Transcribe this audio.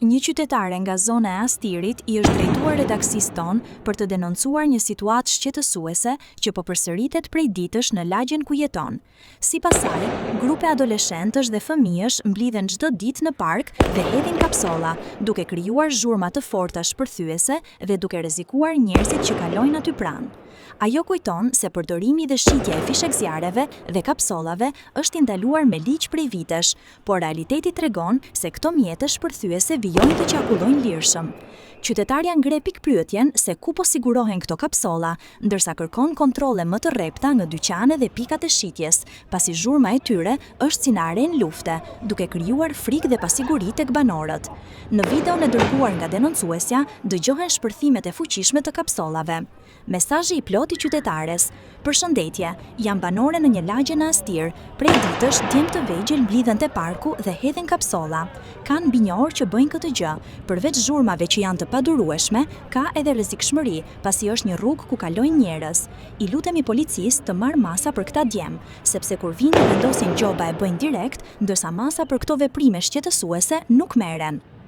Një qytetare nga zona e Astirit i është drejtuar redaksisë tonë për të denoncuar një situatë shqetësuese që po përsëritet prej ditësh në lagjen ku jeton. Sipas saj, grupe adoleshentësh dhe fëmijësh mblidhen çdo ditë në park dhe hedhin kapsolla, duke krijuar zhurma të forta shpërthyese dhe duke rrezikuar njerëzit që kalojnë aty pranë. Ajo kujton se përdorimi dhe shitja e fishekzjarreve dhe kapsollave është i ndaluar me ligj prej vitesh, por realiteti tregon se këto mjete shpërthyese vijojnë të qarkullojnë lirshëm. Qytetarja ngre pikëpyetjen se ku po sigurohen këto kapsolla, ndërsa kërkon kontrolle më të rrepta në dyqane dhe pikat e shitjes, pasi zhurma e tyre është si në arenë lufte, duke krijuar frikë dhe pasiguri tek banorët. Në videon e dërguar nga denoncuesja, dëgjohen shpërthimet e fuqishme të kapsollave. Mesazhi i plotë i qytetares, Përshëndetje, jam banore në një lagje në Astir. Prej ditësh, djem të vegjël mblidhen te parku dhe hedhin kapsolla. Kanë mbi një orë që bëjnë këtë gjë. Përveç zhurmave që janë të padurueshme, ka edhe rrezikshmëri, pasi është një rrugë ku kalojnë njerëz. I lutemi policisë të marrë masa për këta djem, sepse kur vijnë të vendosin gjoba e bëjnë direkt, ndërsa masa për këto veprime shqetësuese nuk merren.